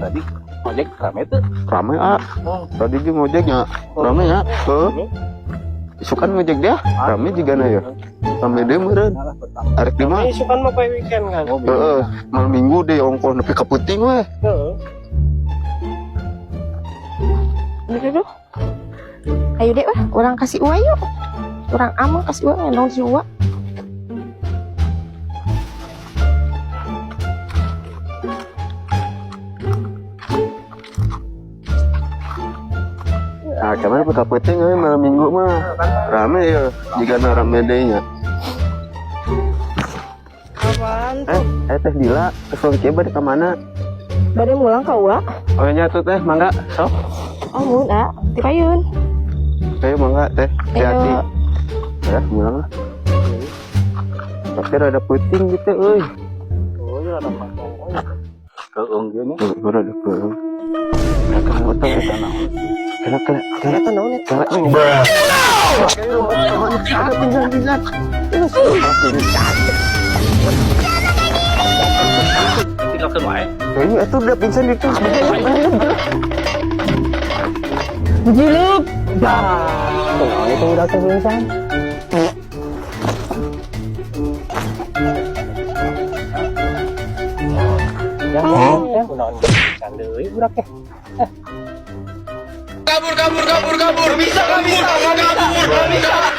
Tadi ojek rame tuh. Rame ah. Tadi juga ngojeknya rame ya. Heeh. Isukan ngojek dia, rame juga na ya. Rame deh meureun. Arek di mana? Ini sukan mau kayak weekend kan. Heeh, malam minggu deh ongkoh nepi ka peuting weh. Heeh. Aduh, aduh. Ayo deh, wah, orang kasih uang yuk. Orang amang kasih uang, ngendong si uang. Nah, kemarin nepi ka peuting we malam minggu mah. Rame ya, jika na rame deui nya. Apaan Eh, eh teh Dila, kesel kieu bade ka mana? Bade mulang ka uang. Oh nya tuh teh, mangga sok. Oh, mun ah, tipayun. Ayo mangga teh, hati-hati. Ayo. Ya, mulang lah. Tapi rada peuting gitu euy. Oh, iya ada potong. Oh, iya. Keung dia nya. Tuh, rada peuting. Kela kela kela kela kela Eta naon eta? kela. Ada pingsan pingsan. Tinggalkeun wae. Kayaknya itu udah pingsan itu. Jilip. Kunaon itu udah pingsan. Ya, ya, kunaon pingsan deui budak teh. Kabur, kabur, kabur, kabur. Bisa, kabur, kabur, kabur, bisa.